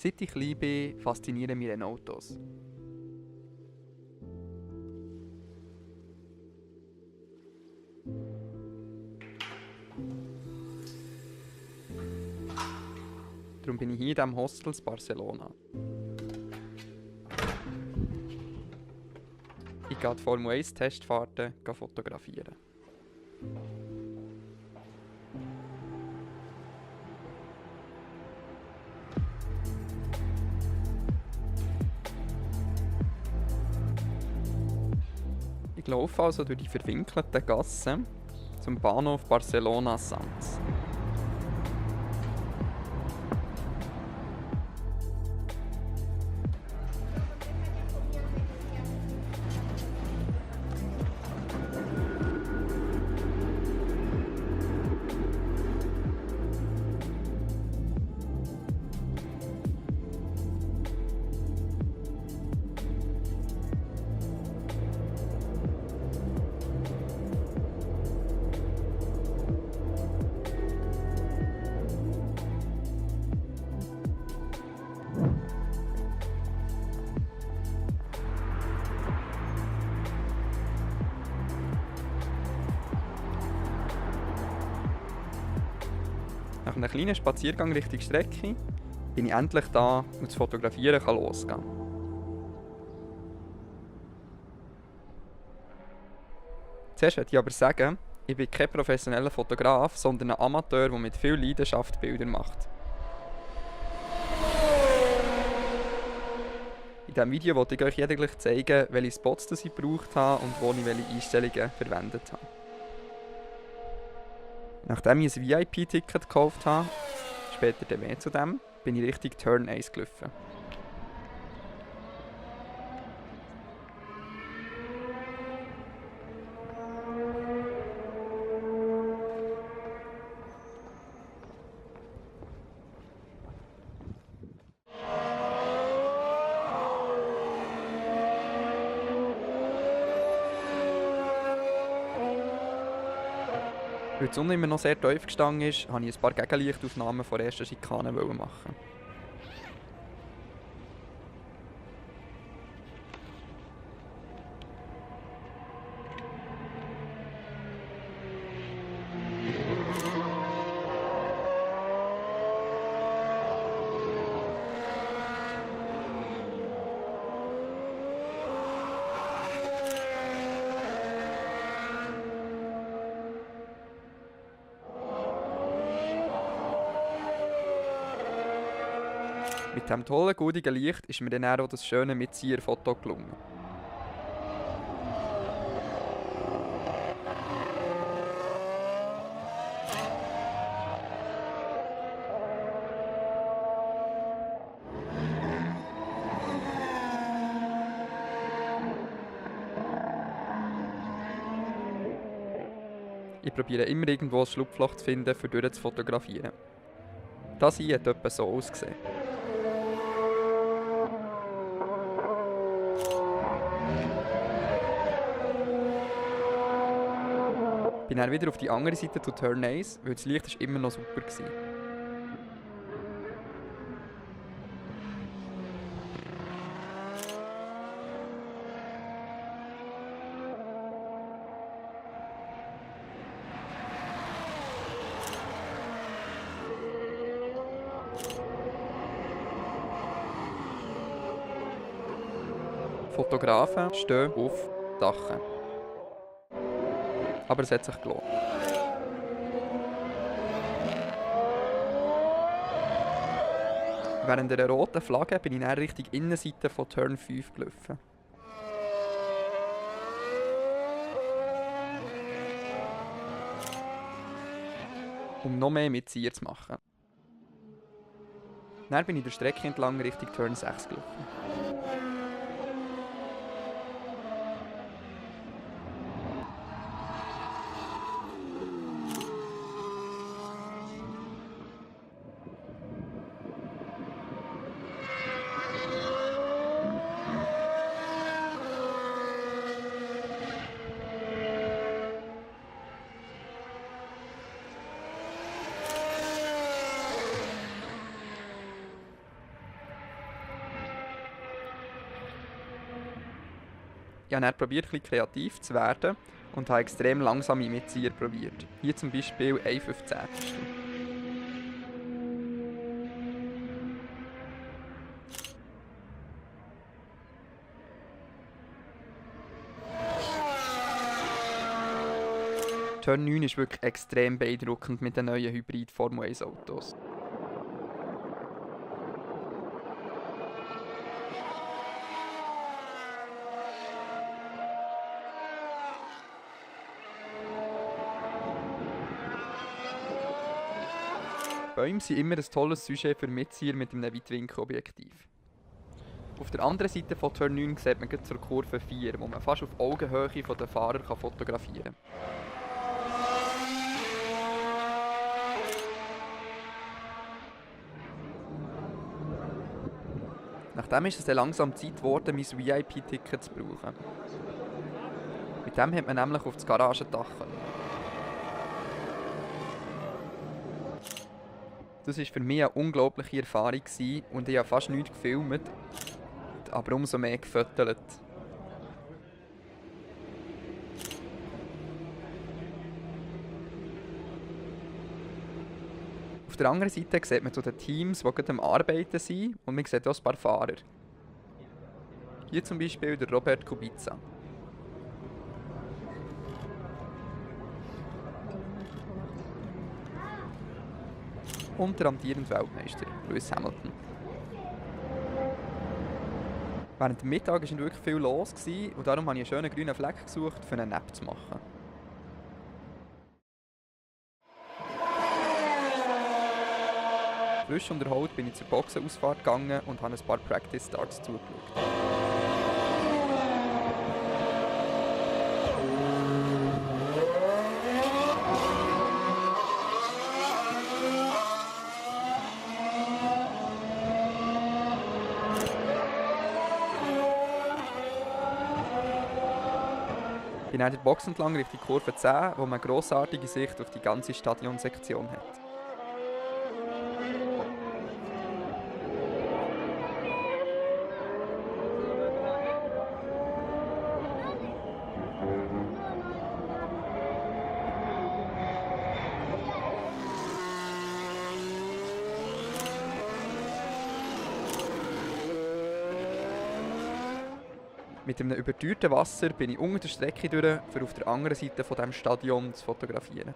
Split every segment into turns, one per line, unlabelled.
Seit ich klein bin, faszinieren mich Autos. Darum bin ich hier in diesem Hostel in Barcelona. Ich gehe die Formel 1 Testfahrten fotografieren. Ich laufe also durch die verwinkelten Gassen zum Bahnhof Barcelona Sants. Nach einem kleinen Spaziergang Richtung Strecke bin ich endlich da und das Fotografieren kann losgehen. Zuerst möchte ich aber sagen, ich bin kein professioneller Fotograf, sondern ein Amateur, der mit viel Leidenschaft Bilder macht. In diesem Video wollte ich euch lediglich zeigen, welche Spots ich gebraucht habe und wo ich welche Einstellungen verwendet habe. Nachdem ich ein VIP-Ticket gekauft habe, später dann mehr zu dem, bin ich Richtung Turn 1 gelaufen. Weil die Sonne immer noch sehr tief gestanden ist, wollte ich ein paar Gegenlichtaufnahmen von der ersten Schikane machen. Mit diesem tollen, goldigen Licht ist mir dann auch das schöne Mitzieher-Foto gelungen. Ich probiere immer irgendwo ein Schlupfloch zu finden, um zu fotografieren. Das hier hat etwa so ausgesehen. Ich bin dann wieder auf die andere Seite zu Turn 1, weil das Licht immer noch super war. Fotografen stehen auf Dachen. Aber es hat sich gelohnt. Während der roten Flagge bin ich dann Richtung Innenseite von Turn 5 gelaufen. Um noch mehr Mitzieher zu machen. Dann bin ich der Strecke entlang Richtung Turn 6 gelaufen. Ich habe dann probiert, ein bisschen kreativ zu werden und habe extrem langsame Mitzieher probiert. Hier zum Beispiel 1/15. Turn 9 ist wirklich extrem beeindruckend mit den neuen Hybrid-Formel-1-Autos. Bäume sind immer ein tolles Sujet für Mitzieher mit einem Weitwinkelobjektiv. Auf der anderen Seite von Turn 9 sieht man zur Kurve 4, wo man fast auf Augenhöhe von den Fahrern fotografieren kann. Nachdem ist es dann langsam Zeit geworden, mein VIP-Ticket zu brauchen. Mit dem hat man nämlich auf das Garagendach können. Das war für mich eine unglaubliche Erfahrung und ich habe fast nichts gefilmt, aber umso mehr gefotografiert. Auf der anderen Seite sieht man zu den Teams, die gerade am Arbeiten sind, und man sieht auch ein paar Fahrer. Hier zum Beispiel der Robert Kubica. Und der amtierende Weltmeister, Lewis Hamilton. Während dem Mittag war nicht wirklich viel los und darum habe ich einen schönen grünen Fleck gesucht, um einen Nap zu machen. Frisch und erholt bin ich zur Boxenausfahrt gegangen und habe ein paar Practice Starts zugeschaut. Ich bin dann der Box entlang Richtung Kurve 10, wo man eine grossartige Sicht auf die ganze Stadionsektion hat. Mit einem überteuerten Wasser bin ich unter der Strecke durch, um auf der anderen Seite von diesem Stadion zu fotografieren.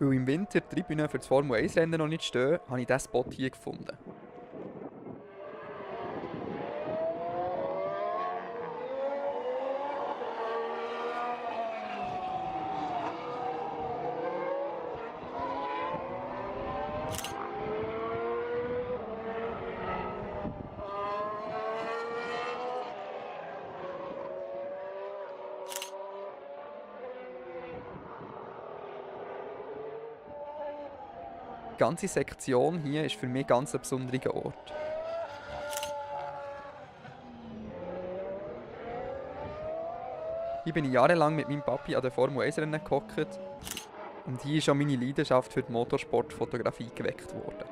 Weil im Winter die Tribünen für das Formel-1-Rennen noch nicht stehen, habe ich diesen Spot hier gefunden. Die ganze Sektion hier ist für mich ganz ein besonderer Ort. Hier bin ich jahrelang mit meinem Papi an der Formel-1-Rennen gehockt und hier ist auch meine Leidenschaft für die Motorsportfotografie geweckt worden.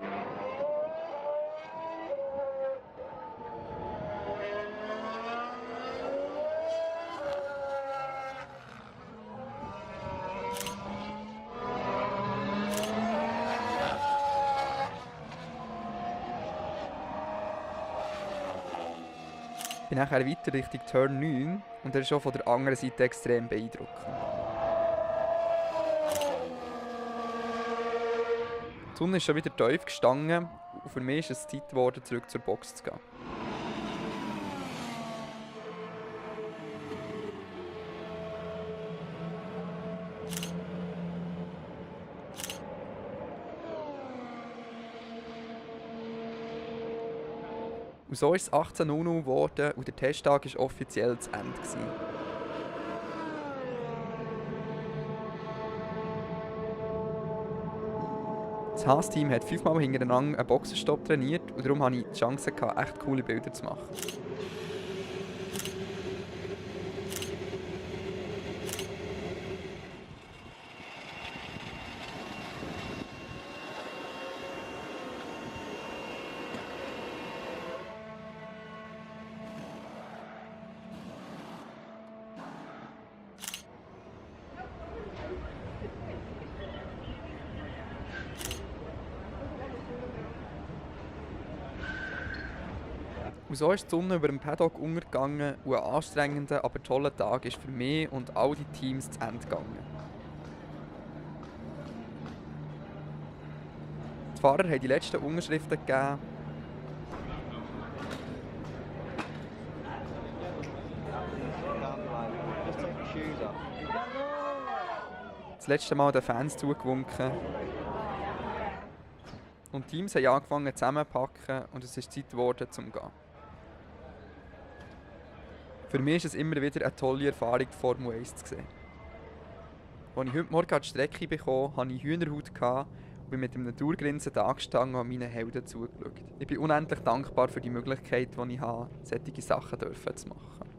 Ich bin nachher weiter Richtung Turn 9 und er ist auch von der anderen Seite extrem beeindruckend. Die Sonne ist schon wieder tief gestanden und für mich ist es Zeit geworden, zurück zur Box zu gehen. Und so ist es 18:00 geworden und der Testtag war offiziell zu Ende. Das Haas-Team hat 5-mal hintereinander einen Boxenstopp trainiert und darum hatte ich die Chance, echt coole Bilder zu machen. Und so ist die Sonne über dem Paddock untergegangen und ein anstrengender, aber toller Tag ist für mich und all die Teams zu Ende gegangen. Die Fahrer haben die letzten Unterschriften gegeben. Das letzte Mal den Fans zugewunken. Und die Teams haben angefangen zusammenzupacken und es ist Zeit geworden, zum zu gehen. Für mich ist es immer wieder eine tolle Erfahrung, die Formel 1 zu sehen. Als ich heute Morgen an die Strecke bekam, hatte ich Hühnerhaut und bin mit einem Dauergrinsen da gestanden und an meinen Helden zugeschaut. Ich bin unendlich dankbar für die Möglichkeit, die ich habe, solche Sachen zu machen.